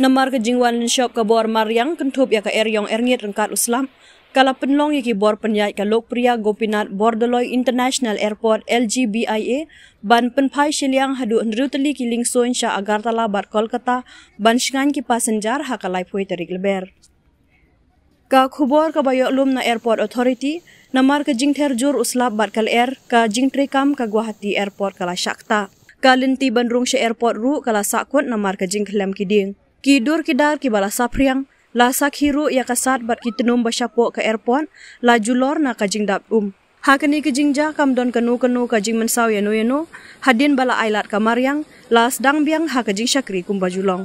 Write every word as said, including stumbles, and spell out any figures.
Namar ka jingwan lynshop ka bor mariang kynthup ïa ka eriong erngit ryngkat u slap, ka la pynlong ïa ki bor pynïaid ka Lokpriya Gopinath Bordoloi International Airport, L G B I A, ban pynphai shiliang haduh hynriew tylli ki liengsuiñ sha Agartala bad Kolkata ban shngaiñ ki passenger ha ka laiphew tarik Lber. Ka khubor kaba ïoh lum na Airport Authority, namar ka jingther jur u slap bad ka lyer, ka jingtreikam ka Guwahati Airport ka la shah ktah. Ka lynti ban rung sha airport ruh ka la sahkut namar ka jingkhlem ki dieng. Ki dur ki dar kiba la saphriang, la sakhi ruh ïa ka sat bad ki tnum ba shapoh ka airport, la julor na ka jingdap um. Ha kane ka jingjia kam don kano kano ka jingmynsaw ïano ïano, hadien ba la ailad ka mariang, la sdang biang ha ka jingshakri kumba ju long.